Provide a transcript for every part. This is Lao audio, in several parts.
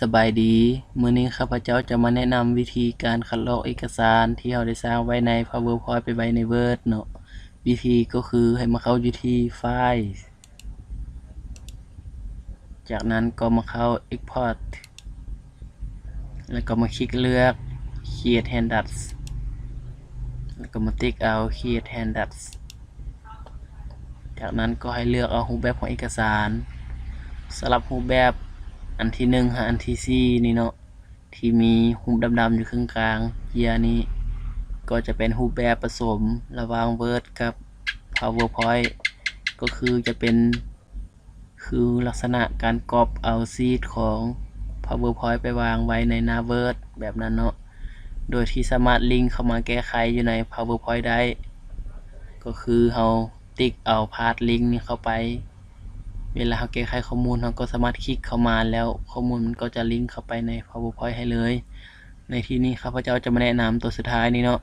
ສະບາຍດີ, ມື້ນີ້ຂ້າພະເຈົ້າຈະມາແນະນຳວິທີການຄັດລອກເອກະສານທີ່ເຮົາໄດ້ສ້າງໄວ້ໃນ PowerPoint ໄປໄວ້ໃນ Word ເນາະ. ວິທີກໍຄືໃຫ້ມາເຂົ້າຢູ່ທີ່ File ຈາກນັ້ນກໍມາເຂົ້າ Export ແລ້ວກໍມາຄລິກເລືອກ Create Handouts ແລ້ວກໍມາຕິກເອົາ Create Handouts. ຈາກນັ້ນກໍໃຫ້ເລືອກເອົາຮູບແບບຂອງເອກະສານ. ສຳລັບຮູບແບບອັນທີໜຶ່ງຫາອັນທີສີ່ນີ້ເນາະ ທີ່ມີຮູບດຳໆຢູ່ເຄິ່ງກາງເຫື່ອນີ້ ກໍຈະເປັນຮູບແບບປະສົມລະຫວ່າງ Word ກັບ PowerPoint ກໍຄືຈະເປັນ ຄືລັກສະນະການກັອບເອົາຊີດຂອງ PowerPoint ໄປວາງໄວ້ໃນໜ້າ Word ແບບນັ້ນເນາະ, ໂດຍທີ່ສາມາດລິງເຂົ້າມາແກ້ໄຂຢູ່ໃນ PowerPoint ໄດ້. ກໍຄືເຮົາຕິກເອົາພາດລິງນີ້ເຂົ້າໄປ, ເວລາເຮົາແກ້ໄຂຂໍ້ມູນ ເຮົາກໍສາມາດຄລິກເຂົ້າມາ ແລ້ວຂໍ້ມູນມັນກໍຈະລິງເຂົ້າໄປໃນ PowerPoint ໃຫ້ເລີຍ. ໃນທີ່ນີ້ຂ້າພະເຈົ້າຈະມາແນະນຳຕົວສຸດທ້າຍນີ້ເນາະ,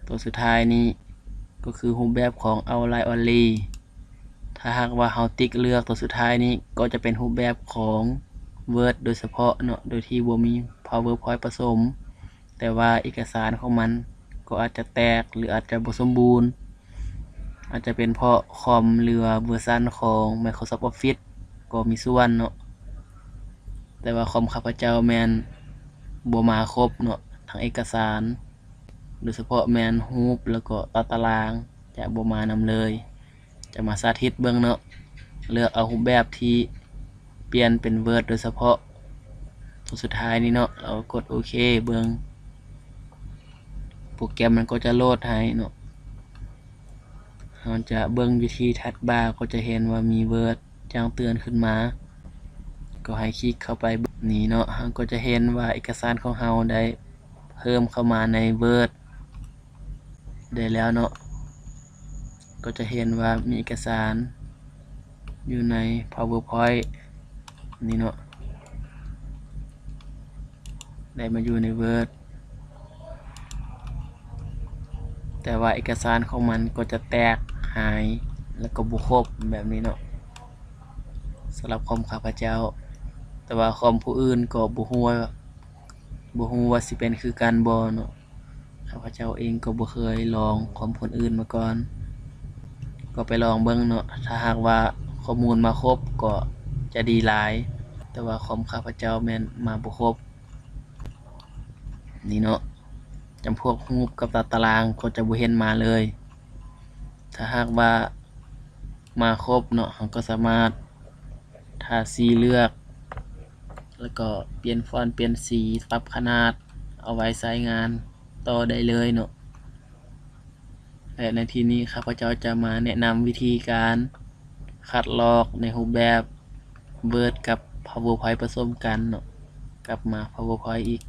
ຕົວສຸດທ້າຍນີ້ ກໍຄືຮູບແບບຂອງ Outline Only. ຖ້າຫາກວ່າເຮົາຕິກເລືອກຕົວສຸດທ້າຍນີ້ ກໍຈະເປັນຮູບແບບຂອງ Word ໂດຍສະເພາະເນາະ, ໂດຍທີ່ບໍ່ມີ PowerPoint ປະສົມ, ແຕ່ວ່າເອກະສານຂອງມັນກໍອາດຈະແຕກ ຫຼື ອາດຈະບໍ່ສົມບູນ, ອາດຈະເປັນເພາະຄອມ ຫຼືວ່າເວີຊັນຂອງ Microsoft Office ກໍມີສ່ວນເນາະ. ແຕ່ວ່າຄອມຂ້າພະເຈົ້າແມ່ນບໍ່ມາຄົບເນາະ, ທັງເອກະສານ ໂດຍສະເພາະແມ່ນຮູບ ແລ້ວກໍຕາຕະລາງຈະບໍ່ມານຳເລີຍ. ຈະມາສາທິດເບິ່ງເນາະ, ເລືອກເອົາຮູບແບບທີ່ປ່ຽນເປັນ Word ໂດຍສະເພາະຕົວສຸດທ້າຍນີ້ເນາະ, ແລ້ວກົດໂອເຄເບິ່ງ. ໂປຣແກຣມມັນກໍຈະໂຫຼດໃຫ້ເນາະ. ເຮົາຈະເບິ່ງຢູ່ທີ່ທັດບາ ກໍຈະເຫັນວ່າມີ Word ແຈ້ງເຕືອນຂຶ້ນມາ, ກໍໃຫ້ຄລິກເຂົ້າໄປເບິ່ງນີ້ເນາະ, ເຮົາກໍຈະເຫັນວ່າເອກະສານຂອງເຮົາໄດ້ເພີ່ມເຂົ້າມາໃນ Word ໄດ້ແລ້ວເນາະ. ກໍຈະເຫັນວ່າມີເອກະສານຢູ່ໃນ PowerPoint ນີ້ເນາະ, ໄດ້ມາຢູ່ໃນ Word. ແຕ່ວ່າເອກະສານຂອງມັນກໍຈະແຕກຫາຍ ແລ້ວກໍບໍ່ຄົບແບບນີ້ເນາະ, ສຳລັບຄອມຂ້າພະເຈົ້າ. ແຕ່ວ່າຄອມຜູ້ອື່ນກໍບໍ່ຮູ້ວ່າ ບໍ່ຮູ້ວ່າຊິເປັນຄືກັນບໍ່ເນາະ, ຂ້າພະເຈົ້າເອງກໍບໍ່ເຄີຍລອງຄອມຄົນອື່ນມາກ່ອນ, ກໍໄປລອງເບິ່ງເນາະ. ຖ້າຫາກວ່າຂໍ້ມູນມາຄົບກໍຈະດີຫຼາຍ, ແຕ່ວ່າຄອມຂ້າພະເຈົ້າແມ່ນມາບໍ່ຄົບ. ນີ້ເນາະ, ຈຳພວກຮູບກັບຕາຕະລາງກໍຈະບໍ່ເຫັນມາເລີຍ. ຖ້າຫາກວ່າມາຄົບເນາະ, ເຮົາກໍສາມາດທາສີເລືອກ ແລ້ວກໍປ່ຽນຟອນ ປ່ຽນສີ ປັບຂະໜາດ ເອົາໄວ້ໃຊ້ງານຕໍ່ໄດ້ເລີຍເນາະ. ແລະ ໃນທີ່ນີ້ຂ້າພະເຈົ້າຈະມາແນະນຳວິທີການຄັດລອກໃນຮູບແບບ Word ກັບ PowerPoint ປະສົມກັນເນາະ. ກັບມາ PowerPoint ອີກ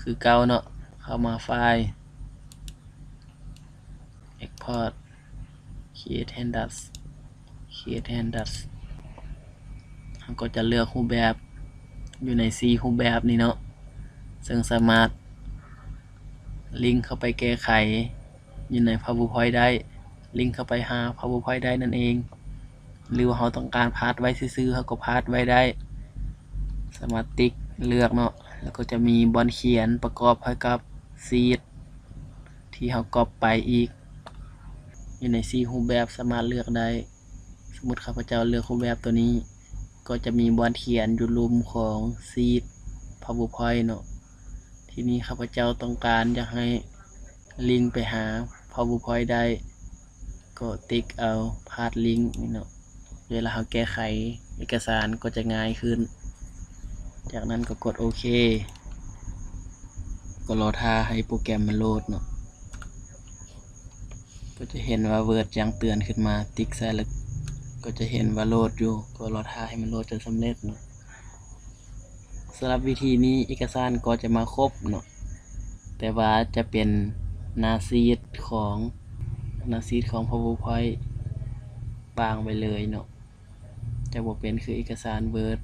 ຄືເກົ່າເນາະ, ເຂົ້າມາ File, Export, Create Handouts, Create Handouts. ເຮົາກໍຈະເລືອກຮູບແບບຢູ່ໃນສີ່ຮູບແບບນີ້ເນາະ, ເຊິ່ງສາມາດລິງເຂົ້າໄປແກ້ໄຂຢູ່ໃນ PowerPoint ໄດ້, ລິງເຂົ້າໄປຫາ PowerPoint ໄດ້ນັ້ນເອງ. ຫຼືວ່າເຮົາຕ້ອງການພາດໄວ້ຊື່ໆ ເຮົາກໍພາດໄວ້ໄດ້. ສາມາດຕິກເລືອກເນາະ, ແລ້ວກໍຈະມີບ່ອນຂຽນປະກອບໃຫ້ກັບຊີດທີ່ເຮົາກັອບໄປອີກ. ຢູ່ໃນສີ່ຮູບແບບສາມາດເລືອກໄດ້. ສົມມຸດຂ້າພະເຈົ້າເລືອກຮູບແບບຕົວນີ້, ກໍຈະມີບ່ອນຂຽນຢູ່ລຸ່ມຂອງຊີດ PowerPoint ເນາະ. ທີນີ້ຂ້າພະເຈົ້າຕ້ອງການຢາກໃຫ້ລິງໄປຫາ PowerPoint ໄດ້, ກໍຕິກເອົາພາດລິງນີ້ເນາະ. ເວລາເຮົາແກ້ໄຂເອກະສານກໍຈະງ່າຍຂຶ້ນ. ຈາກນັ້ນກໍກົດໂອເຄ, ກໍລໍຖ້າໃຫ້ໂປຣແກຣມມັນໂຫຼດເນາະ. ກໍຈະເຫັນວ່າ Word ແຈ້ງເຕືອນຂຶ້ນມາ, ຕິກໃສ່ແລ້ວກໍຈະເຫັນວ່າໂຫຼດຢູ່, ກໍລໍຖ້າໃຫ້ມັນໂຫຼດຈົນສຳເລັດເນາະ. ສຳລັບວິທີນີ້ເອກະສານກໍຈະມາຄົບເນາະ, ແຕ່ວ່າຈະເປັນໜ້າຊີດຂອງ ໜ້າຊີດຂອງ PowerPoint ວາງໄວ້ເລີຍເນາະ, ຈະບໍ່ເປັນຄືເອກະສານ Word.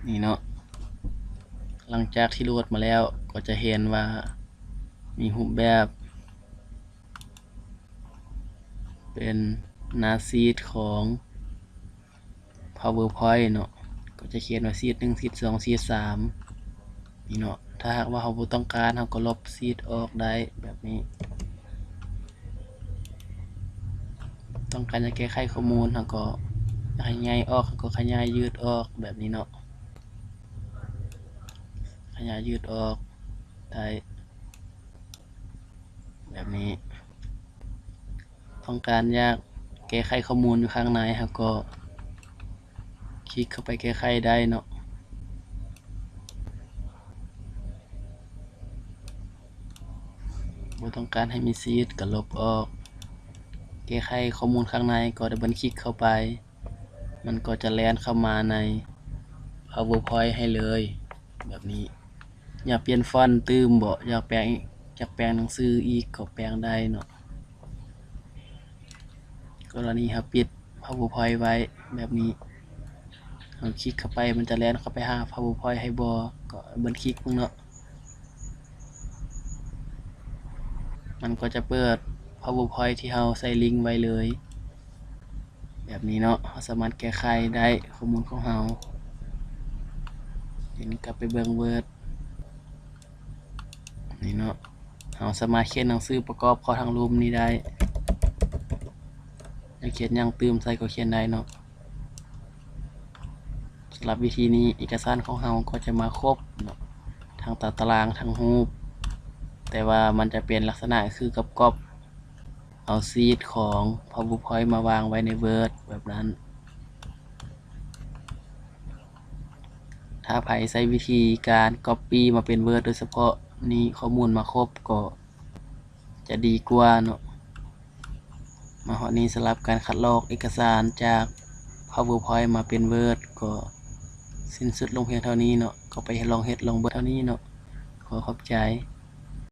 ນີ້ເນາະ, ຫຼັງຈາກທີ່ໂຫຼດມາແລ້ວ ກໍຈະເຫັນວ່າມີຮູບແບບ ເປັນໜ້າຊີດຂອງ PowerPoint ເນາະ, ກໍຈະຂຽນວ່າຊີດໜຶ່ງ ຊີດສອງ ຊີດສາມ ນີ້ເນາະ. ຖ້າຫາກວ່າເຮົາບໍ່ຕ້ອງການ ເຮົາກໍລົບຊີດອອກໄດ້ແບບນີ້. ຕ້ອງການຈະແກ້ໄຂຂໍ້ມູນ ເຮົາກໍຢາກໃຫ້ໃຫຍ່ອອກ ເຮົາກໍຂະຫຍາຍຍືດອອກແບບນີ້ເນາະ, ຂະຫຍາຍຍືດອອກໄດ້ແບບນີ້. ຕ້ອງການຢາກແກ້ໄຂຂໍ້ມູນຢູ່ຂ້າງໃນ ເຮົາກໍຄລິກເຂົ້າໄປແກ້ໄຂໄດ້ເນາະ. ບໍ່ຕ້ອງການໃຫ້ມີຊີດກໍລົບອອກ. ແກ້ໄຂຂໍ້ມູນຂ້າງໃນກໍດັບເບິນຄລິກເຂົ້າໄປ, ມັນກໍຈະແລ່ນເຂົ້າມາໃນ PowerPoint ໃຫ້ເລີຍແບບນີ້. ຢາກປ່ຽນຟອນຕື່ມບໍ ຢາກແປງ ຢາກແປງໜັງສືອີກກໍແປງໄດ້ເນາະ. ກໍລະນີເຮົາປິດ PowerPoint ໄວ້ແບບນີ້, ເຮົາຄລິກເຂົ້າໄປ ມັນຈະແລ່ນເຂົ້າໄປຫາ PowerPoint ໃຫ້ບໍ່ ກໍເບິ່ງຄລິກເບິ່ງເນາະ. ມັນກໍຈະເປີດ PowerPoint ທີ່ເຮົາໃສ່ລິງໄວ້ເລີຍ ແບບນີ້ເນາະ. ເຮົາສາມາດແກ້ໄຂໄດ້ຂໍ້ມູນຂອງເຮົາ. ເດີນກັບໄປເບິ່ງ Word ນີ້ເນາະ, ເຮົາສາມາດຂຽນໜັງສືປະກອບເຂົ້າທາງລຸ່ມນີ້ໄດ້, ຢາກຂຽນຫຍັງຕື່ມໃສ່ກໍຂຽນໄດ້ເນາະ. ສຳລັບວິທີນີ້ ເອກະສານຂອງເຮົາກໍຈະມາຄົບເນາະ, ທັງຕາຕະລາງ ທັງຮູບ, ແຕ່ວ່າມັນຈະເປັນລັກສະນະຄືກັບກອບ ເອົາຊີດຂອງ PowerPoint ມາວາງໄວ້ໃນ Word ແບບນັ້ນ. ຖ້າໃຜໃຊ້ວິທີການ Copy ມາເປັນ Word ໂດຍສະເພາະນີ້ ຂໍ້ມູນມາຄົບກໍຈະດີກວ່າເນາະ. ມາຮອດນີ້ ສຳລັບການຄັດລອກເອກະສານຈາກ PowerPoint ມາເປັນ Word ກໍສິ້ນສຸດລົງພຽງເທົ່ານີ້ເນາະ. ກໍໄປລອງເຮັດລອງເບິ່ງເທົ່ານີ້ເນາະ. ຂໍຂອບໃຈ.